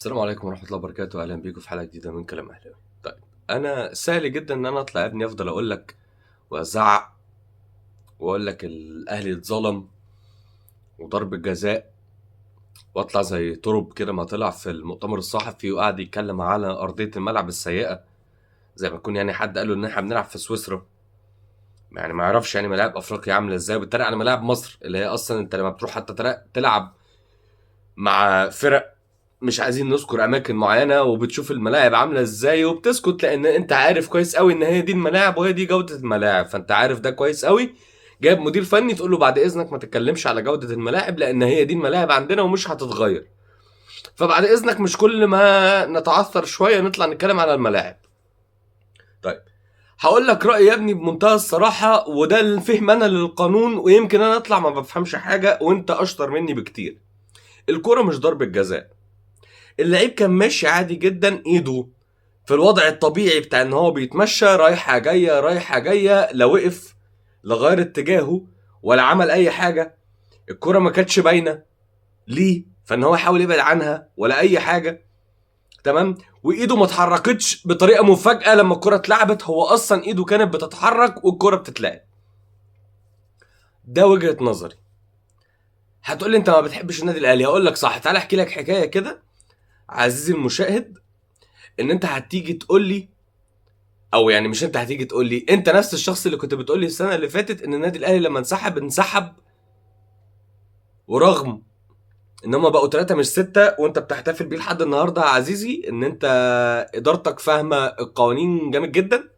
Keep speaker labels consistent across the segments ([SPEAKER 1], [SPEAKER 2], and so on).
[SPEAKER 1] السلام عليكم ورحمة الله وبركاته، أهلا بيكم في حلقة جديدة من كلام أهلاوي. طيب، أنا سهل جدا إن أنا أطلع يا ابني أفضل أقول لك وأزعق وأقول لك الأهلي اتظلم وضرب الجزاء، وأطلع زي طرب كده ما طلع في المؤتمر الصحفي وقعد يتكلم على أرضية الملعب السيئة، زي ما يكون يعني حد قال له إن إحنا بنلعب في سويسرا، يعني ما يعرفش يعني ملاعب أفريقيا عاملة إزاي، وبيتريق على ملاعب مصر اللي هي أصلا أنت لما بتروح حتى تلعب مع فرق مش عايزين نذكر اماكن معينة وبتشوف الملاعب عامله ازاي وبتسكت، لان انت عارف كويس قوي ان هي دي الملاعب وهي دي جوده الملاعب، فانت عارف ده كويس قوي. جايب مدير فني تقول له بعد اذنك ما تتكلمش على جوده الملاعب لان هي دي الملاعب عندنا ومش هتتغير، فبعد اذنك مش كل ما نتعثر شوية نطلع نتكلم على الملاعب. طيب هقول لك رايي يا ابني بمنتهى الصراحة، وده الفهم انا للقانون، ويمكن انا اطلع ما بفهمش حاجة وانت اشطر مني بكتير. الكورة مش ضربه جزاء، اللعيب كان ماشي عادي جدا، ايده في الوضع الطبيعي بتاع ان هو بيتمشى رايحة جاية رايحة جاية، لا وقف لا غير اتجاهه ولا عمل اي حاجة، الكره ما كانتش باينة ليه فان هو حاول يبعد عنها ولا اي حاجة، تمام، وايده ما اتحركتش بطريقة مفاجاة لما الكره اتلعبت، هو اصلا ايده كانت بتتحرك والكره بتتلعب. ده وجهه نظري. هتقول لي انت ما بتحبش النادي الاهلي، هقول لك صح. تعالى احكي لك حكاية كده عزيزي المشاهد، ان انت هتيجي تقول لي، او يعني مش انت هتيجي تقول لي، انت نفس الشخص اللي كنت بتقول لي السنة اللي فاتت ان النادي الاهلي لما انسحب انسحب، ورغم ان هم بقوا 3 مش 6، وانت بتحتفل بيه لحد النهارده يا عزيزي، ان انت ادارتك فاهمه القوانين جامد جدا،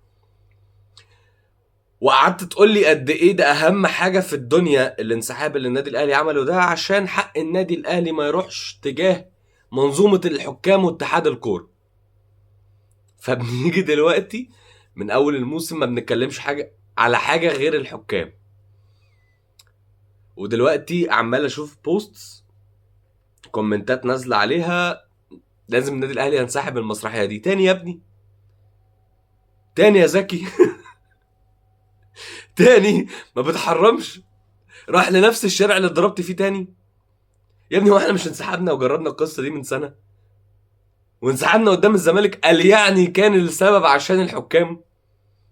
[SPEAKER 1] وقعدت تقول لي قد ايه ده اهم حاجة في الدنيا الانسحاب اللي النادي الاهلي عمله ده عشان حق النادي الاهلي ما يروحش تجاه منظومة الحكام واتحاد الكورة. فبنيجي دلوقتي من اول الموسم ما بنتكلمش حاجة على حاجة غير الحكام، ودلوقتي عمال اشوف posts كومنتات نازله عليها لازم النادي الاهلي ينسحب المسرحية دي تاني يا ابني، تاني يا زكي تاني ما بتحرمش، راح لنفس الشارع اللي اتضربت فيه تاني يا ابني. هو احنا مش انسحبنا وجربنا القصة دي من سنة وانسحبنا قدام الزمالك؟ قال يعني كان السبب عشان الحكام؟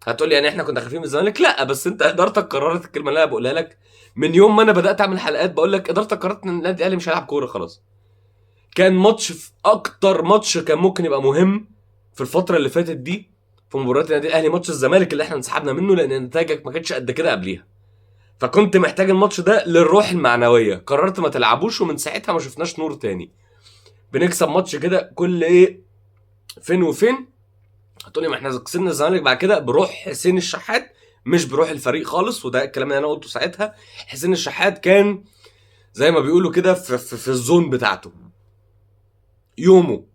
[SPEAKER 1] هتقول لي يعني احنا كنا خايفين من الزمالك؟ لا، بس انت ادارتك قررت الكلمة اللي انا بقولها لك من يوم ما انا بدات اعمل حلقات، بقول لك ادارتك قررت ان النادي الاهلي مش هيلعب كورة خلاص. كان ماتش في اكتر ماتش كان ممكن يبقى مهم في الفترة اللي فاتت دي في مباراة النادي الاهلي، ماتش الزمالك اللي احنا انسحبنا منه لان نتائجك ما كانتش قد كده قبليها، فكنت محتاج الماتش ده للروح المعنوية، قررت ما تلعبوش، ومن ساعتها ما شفناش نور تاني. بنكسب ماتش كده كل ايه فين وفين. هتقولي ما احنا كسبنا الزمالك بعد كده بروح حسين الشحات، مش بروح الفريق خالص، وده الكلام اللي انا قلته ساعتها. حسين الشحات كان زي ما بيقولوا كده في الزون بتاعته يومه،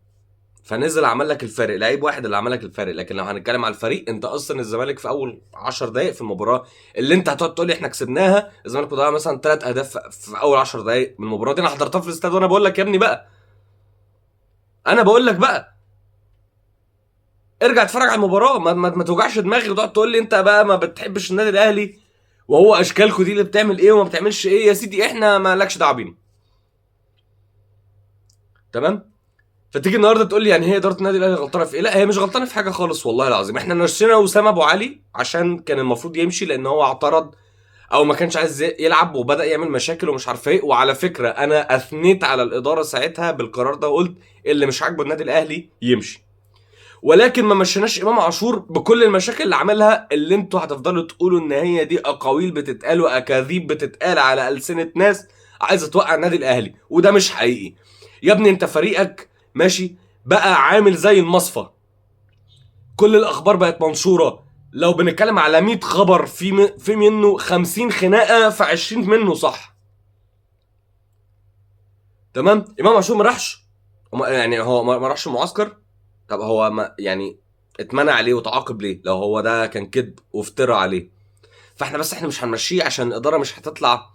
[SPEAKER 1] فنزل عمل لك الفرق، لعيب واحد اللي عمل لك الفرق. لكن لو هنتكلم على الفريق، انت اصلا الزمالك في اول 10 دقائق في المباراة اللي انت هتقعد تقول لي احنا كسبناها، الزمالك ضيع مثلا 3 اهداف في اول 10 دقائق من المباراة دي. انا حضرتها في الاستاد وانا بقول لك يا ابني بقى، انا بقول لك بقى ارجع اتفرج على المباراة، ما توجعش دماغي وتقعد تقول لي انت بقى ما بتحبش النادي الاهلي وهو اشكالكوا دي اللي بتعمل ايه وما بتعملش ايه. يا سيدي احنا ما لكش دعوه بينا، تمام؟ فتيجي النهارده تقول لي يعني هي ادارة النادي الاهلي غلطانة في ايه؟ لا، هي مش غلطانة في حاجة خالص والله العظيم. احنا نشينا وسام ابو علي عشان كان المفروض يمشي لان هو اعترض او ما كانش عايز يلعب وبدا يعمل مشاكل ومش عارف ايه. وعلى فكرة انا اثنيت على الادارة ساعتها بالقرار ده وقلت اللي مش عاجبه النادي الاهلي يمشي، ولكن ما مشيناش امام عاشور بكل المشاكل اللي عملها، اللي انتوا هتفضلوا تقولوا ان هي دي اقاويل بتتقال واكاذيب بتتقال على السنة ناس عايزه توقع النادي الاهلي، وده مش حقيقي يا ابني. انت فريقك ماشي بقى عامل زي المصفى، كل الاخبار بقت منشورة، لو بنتكلم على 100 خبر في منه 50 خناقه، في 20 منه صح، تمام؟ امام عاشور ما راحش، يعني هو ما راحش المعسكر. طب هو ما يعني اتمنع ليه وتعاقب ليه لو هو ده كان كذب وافترى عليه؟ فاحنا بس احنا مش هنمشيه عشان الادارة مش هتطلع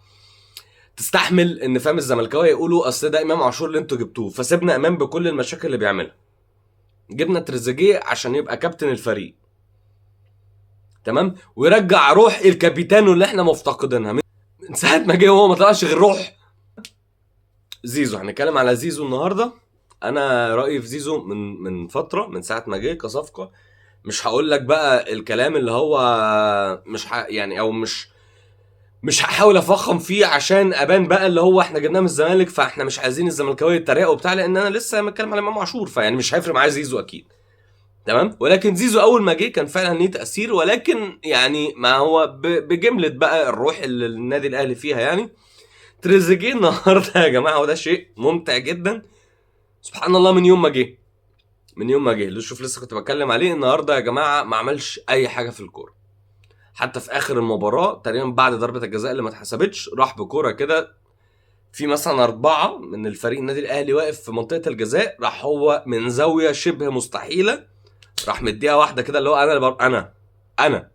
[SPEAKER 1] تستحمل ان فاهم الزملكاويه يقولوا اصل ده امام عاشور اللي انتوا جبتوه، فسيبنا امام بكل المشاكل اللي بيعملها. جبنا تريزيجيه عشان يبقى كابتن الفريق، تمام، ويرجع روح الكابيتانو اللي احنا مفتقدينها من ساعة ما جه، هو ما طلعش غير روح زيزو. هنتكلم على زيزو النهارده انا رايي في زيزو من فترة، من ساعة ما جه كصفقه، مش هقول لك بقى الكلام اللي هو مش يعني او مش هحاول افخم فيه عشان ابان بقى اللي هو احنا جبناه من الزمالك فاحنا مش عايزين الزملكاويه يتريقوا وبتاع، لان انا لسه متكلم على امام عاشور، فيعني مش هيفرق معايا زيزو اكيد، تمام. ولكن زيزو اول ما جه كان فعلا ليه تاثير، ولكن يعني ما هو بجملة بقى الروح اللي النادي الاهلي فيها. يعني تريزيجيه النهارده يا جماعة، وده شيء ممتع جدا سبحان الله، من يوم ما جه، من يوم ما جه، شوف لسه كنت بتكلم عليه النهارده يا جماعة، ما عملش اي حاجة في الكورة. حتى في اخر المباراة تقريبا بعد ضربه الجزاء اللي ما اتحسبتش، راح بكوره كده في مثلا 4 من الفريق النادي الاهلي واقف في منطقة الجزاء، راح هو من زاوية شبه مستحيلة راح مديها واحدة كده، اللي هو انا اللي انا انا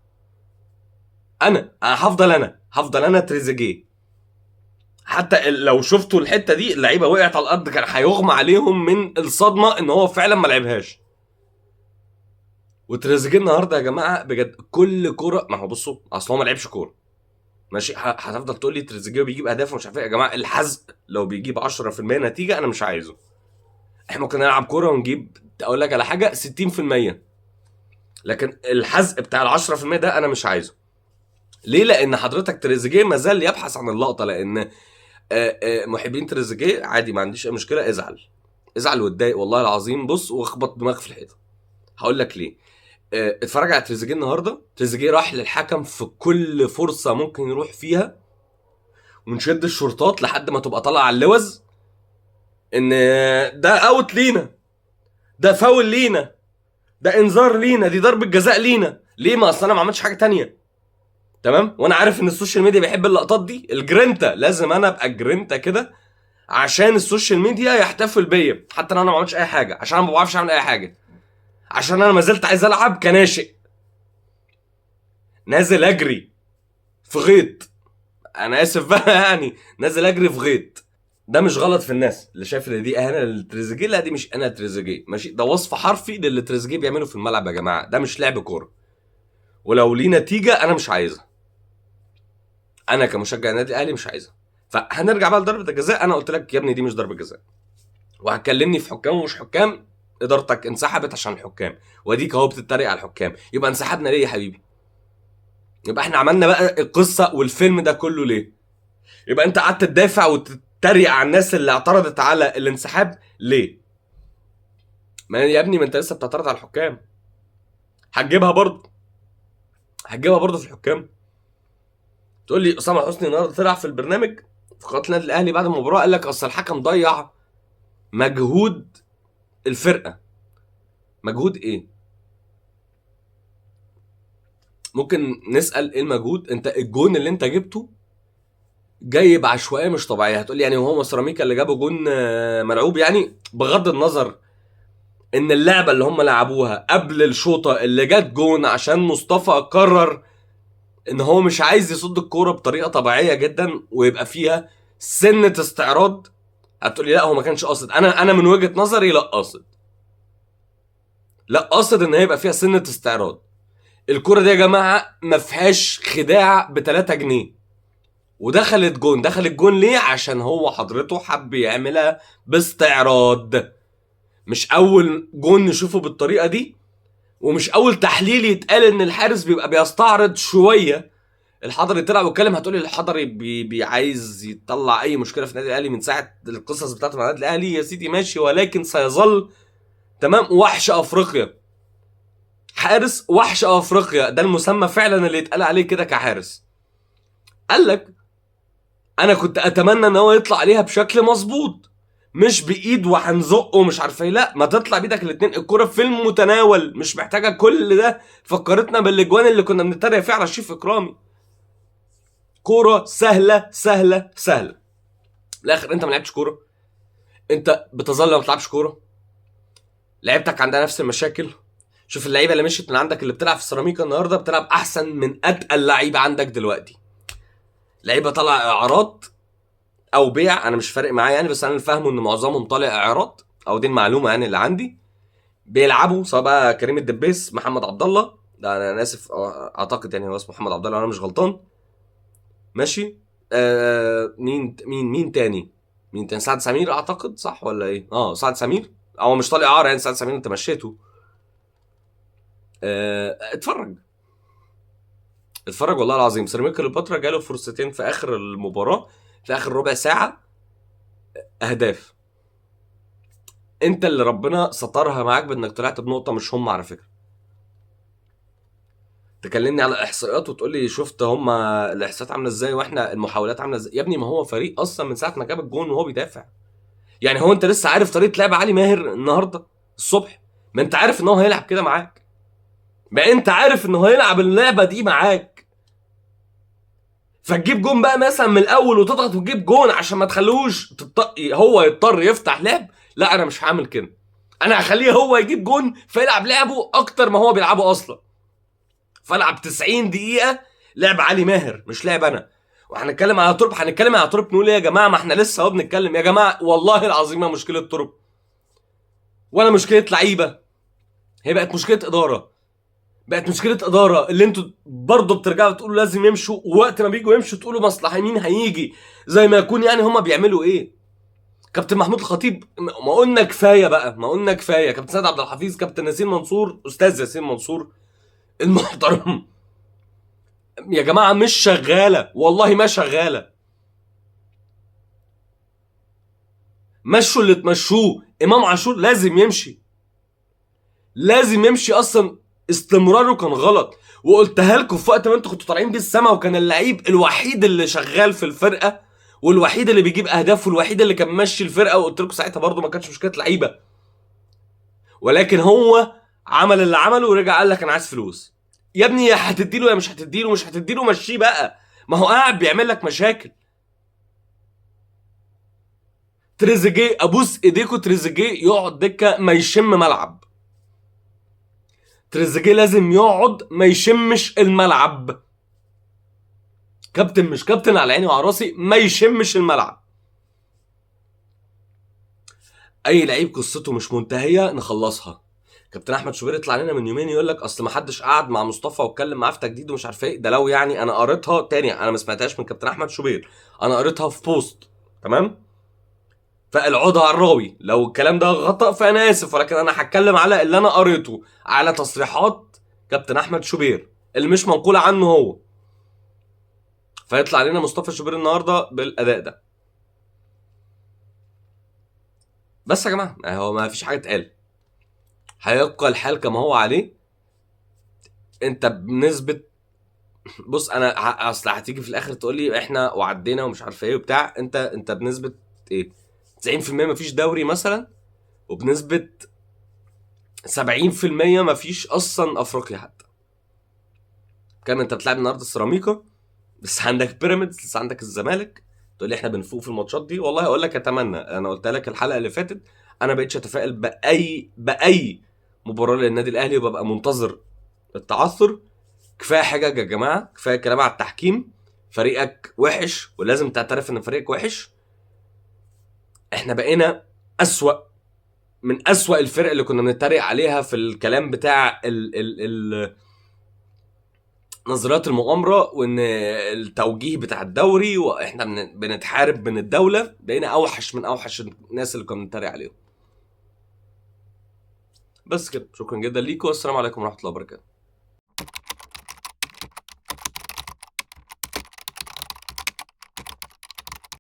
[SPEAKER 1] انا انا هفضل، انا هفضل انا تريزيجيه. حتى لو شفتوا الحتة دي اللعيبة وقعت على الارض، كان هيغمى عليهم من الصدمة ان هو فعلا ما لعبهاش. وتريزيجيه النهارده يا جماعة بجد كل كورة، ما هو بصوا اصل هو ما لعبش كورة ماشي، هتفضل تقول لي تريزيجيه بيجيب اهداف ومش عارف ايه. يا جماعة الحزق لو بيجيب 10% نتيجة انا مش عايزه. احنا ممكن نلعب كورة ونجيب، اقول لك على حاجة، 60%، لكن الحزق بتاع ال 10% ده انا مش عايزه. ليه؟ لان حضرتك تريزيجيه ما زال يبحث عن اللقطة، لان محبين تريزيجيه عادي ما عنديش اي مشكلة، ازعل ازعل واتضايق والله العظيم، بص واخبط دماغك في الحيطة. هقول لك ليه. اتفرج على تريزيجيه النهارده، تريزيجيه راح للحكم في كل فرصة ممكن يروح فيها، ونشد الشرطات لحد ما تبقى طالعه على اللوز ان ده out لينا، ده فاول لينا، ده انذار لينا، دي ضربه جزاء لينا. ليه؟ ما اصل انا ما عملتش حاجة تانية، تمام؟ وانا عارف ان ال social media بيحب اللقطات دي، الجرينتا، لازم انا ابقى جرينتا كده عشان ال social media يحتفل بيا، حتى لو انا ما عملتش اي حاجة، عشان انا ما بعرفش اعمل اي حاجة، عشان انا ما زلت عايز العب كناشئ، نازل اجري في غيط، انا اسف بقى يعني نازل اجري في غيط. ده مش غلط في الناس اللي شايف ان دي اهانه للتريزيجيه، لا دي مش اهانه لتريزيجيه، ماشي، ده وصف حرفي للي تريزيجيه بيعمله في الملعب يا جماعة، ده مش لعب كورة، ولو ليه نتيجة انا مش عايزها، انا كمشجع النادي الاهلي مش عايزها. فهنرجع بقى لضربه الجزاء، انا قلت لك يا ابني دي مش ضربه جزاء، وهتكلمني في حكام ومش حكام، ادارتك انسحبت عشان الحكام، واديك اهو بتتريق على الحكام، يبقى انسحبنا ليه يا حبيبي؟ يبقى احنا عملنا بقى القصة والفيلم ده كله ليه؟ يبقى انت قعدت تدافع وتتريق على الناس اللي اعترضت على الانسحاب ليه؟ ما يا ابني ما انت لسه بتعترض على الحكام، هتجيبها برضه، هتجيبها برضه في الحكام. تقول لي اسامة حسني النهارده طلع في البرنامج في قناة النادي الاهلي بعد المباراة قال لك اصل الحكم ضيع مجهود الفرقة. مجهود ايه؟ ممكن نسال ايه المجهود؟ انت الجون اللي انت جبته جاي بعشوائيه مش طبيعية. هتقول لي يعني هو سيراميكا اللي جابوا جون ملعوب، يعني بغض النظر ان اللعبة اللي هم لعبوها قبل الشوطه اللي جت جون عشان مصطفى قرر ان هو مش عايز يصد الكورة بطريقة طبيعية جدا ويبقى فيها سنة استعراض. هتقول لي لا هو ما كانش قاصد. انا من وجهه نظري لا قاصد، لا قاصد ان هي يبقى فيها سنة استعراض. الكورة دي يا جماعة ما فيهاش خداع ب 3 جنيه ودخلت جون. دخلت جون ليه؟ عشان هو حضرته حب يعملها باستعراض. مش اول جون نشوفه بالطريقة دي، ومش اول تحليل يتقال ان الحارس بيبقى بيستعرض شوية. الحضري طلع واتكلم، هتقولي الحضري بي عايز يطلع اي مشكلة في النادي الاهلي من ساعة القصص بتاعته مع النادي الاهلي. يا سيدي ماشي، ولكن سيظل تمام وحش افريقيا، حارس وحش افريقيا، ده المسمى فعلا اللي يتقال عليه كده كحارس. قال لك انا كنت اتمنى ان هو يطلع عليها بشكل مظبوط، مش بايد وهنزقه ومش عارف ايه، لا ما تطلع بايدك الاثنين، الكرة في المتناول، مش محتاجه كل ده. فكرتنا بالاجوان اللي كنا بنتريق فيها على شريف اكرامي. كورة سهلة سهلة سهلة. في الاخر انت ما لعبتش كورة، انت بتظل ما بتلعبش كورة، لعيبتك عندها نفس المشاكل. شوف اللعيبة اللي مشيت من عندك اللي بتلعب في سيراميكا النهارده بتلعب احسن من اتقل لعيبة عندك دلوقتي. لعيبة طالعه اعارات او بيع، انا مش فارق معايا يعني، بس انا اللي فاهمه ان معظمهم طالع اعارات، او دي المعلومة يعني اللي عندي. بيلعبوا سواء بقى كريم الدبيس، محمد عبد الله، ده انا اسف اعتقد يعني هو اسمه محمد عبد الله انا مش غلطان، ماشي. مين مين مين تاني؟ مين تاني؟ سعد سمير اعتقد، صح ولا ايه؟ سعد سمير، هو مش طالع اعاره يعني، سعد سمير انت مشيته. اتفرج اتفرج والله العظيم. سيراميكا كليوباترا جاله فرصتين في اخر المباراة، في اخر ربع ساعة، اهداف. انت اللي ربنا سترها معاك بانك طلعت بنقطة، مش هم على فكرة. تكلمني على احصائيات وتقول لي شفت هم الاحصائيات عامله ازاي واحنا المحاولات عامله ازاي. يا ابني ما هو فريق اصلا من ساعة ما جاب الجون وهو بيدافع. يعني هو انت لسه عارف طريقه لعب علي ماهر النهارده الصبح؟ ما انت عارف ان هو هيلعب كده معاك، ما انت عارف ان هو هيلعب اللعبة دي معاك. فتجيب جون بقى مثلا من الاول وتضغط وتجيب جون عشان ما تخلوش هو يضطر يفتح لعب. لا انا مش هعمل كده، انا هخليه هو يجيب جون فيلعب لعبه اكتر ما هو بيلعبه اصلا. فالعب 90 دقيقة لعب علي ماهر مش لعب انا. وهنتكلم على طرب، هنتكلم على طرب نقول ايه يا جماعة؟ ما احنا لسه اهو بنتكلم يا جماعة، والله العظيم ما مشكلة طرب ولا مشكلة لعيبة، هي بقت مشكلة ادارة. بقت مشكلة ادارة اللي انتوا برضه بترجعوا تقولوا لازم يمشوا، ووقت ما بيجوا يمشوا تقولوا مصلحة مين هيجي، زي ما يكون يعني هما بيعملوا ايه. كابتن محمود الخطيب ما قلنا كفاية بقى، ما قلنا كفاية. كابتن سيد عبد الحفيظ، كابتن ياسين منصور، استاذ ياسين منصور المحترم، يا جماعة مش شغالة والله، ما شغالة. مشوا اللي تمشوه. امام عاشور لازم يمشي، لازم يمشي اصلا، استمراره كان غلط، وقلتها لكم في وقت ما انتوا كنتوا طالعين بيه السما، وكان اللعيب الوحيد اللي شغال في الفرقة والوحيد اللي بيجيب اهداف والوحيد اللي كان ماشي الفرقة، وقلت لكم ساعتها برضو ما كانش مشكلة لعيبة، ولكن هو عمل اللي عمله ورجع قال لك انا عايز فلوس. يا ابني يا هتديله يا مش هتديله، مش هتديله مشيه بقى، ما هو قاعد بيعمل لك مشاكل. تريزيجيه ابوس ايديكوا، تريزيجيه يقعد دكه ما يشم ملعب. تريزيجيه لازم يقعد ما يشمش الملعب. كابتن مش كابتن على عيني وعلى راسي، ما يشمش الملعب. اي لعيب قصته مش منتهية نخلصها. كابتن احمد شوبير يطلع لنا من يومين يقول لك اصل ما حدش قعد مع مصطفى واتكلم معاه في تجديد ومش عارف ايه. ده لو يعني انا قريتها تاني، انا ما سمعتهاش من كابتن احمد شوبير، انا قريتها في post، تمام؟ فالعودة على الراوي، لو الكلام ده غلط فانا اسف، ولكن انا هتكلم على اللي انا قريته على تصريحات كابتن احمد شوبير اللي مش منقوله عنه هو. فيطلع علينا مصطفى شوبير النهارده بالاداء ده. بس يا جماعة هو ما فيش حاجة اتقال، هيبقى الحال كما هو عليه. انت بنسبة، بص انا اصل هتيجي في الاخر تقول لي احنا وعدينا ومش عارف ايه وبتاع، انت بنسبة ايه 90% مفيش دوري مثلا، وبنسبة 70% مفيش اصلا افريقيا حتى. كام انت بتلعب النهارده سيراميكا، بس عندك بيراميدز، لسه عندك الزمالك، تقول لي احنا بنفوق في الماتشات دي. والله اقول لك اتمنى، انا قلت لك الحلقة اللي فاتت انا بقيتش اتفائل باي مباراة للنادي الاهلي، وببقى منتظر التعثر. كفاية حاجة يا جماعة، كفاية كلام على التحكيم. فريقك وحش ولازم تعترف ان فريقك وحش. احنا بقينا اسوأ من اسوأ الفرق اللي كنا بنتريق عليها في الكلام بتاع ال ال ال نظريات المؤامرة وان التوجيه بتاع الدوري واحنا بنتحارب من الدولة. بقينا اوحش من اوحش الناس اللي كنا بنتريق عليهم. بس كده، شكرا جدا ليكم، والسلام عليكم ورحمة الله وبركاته.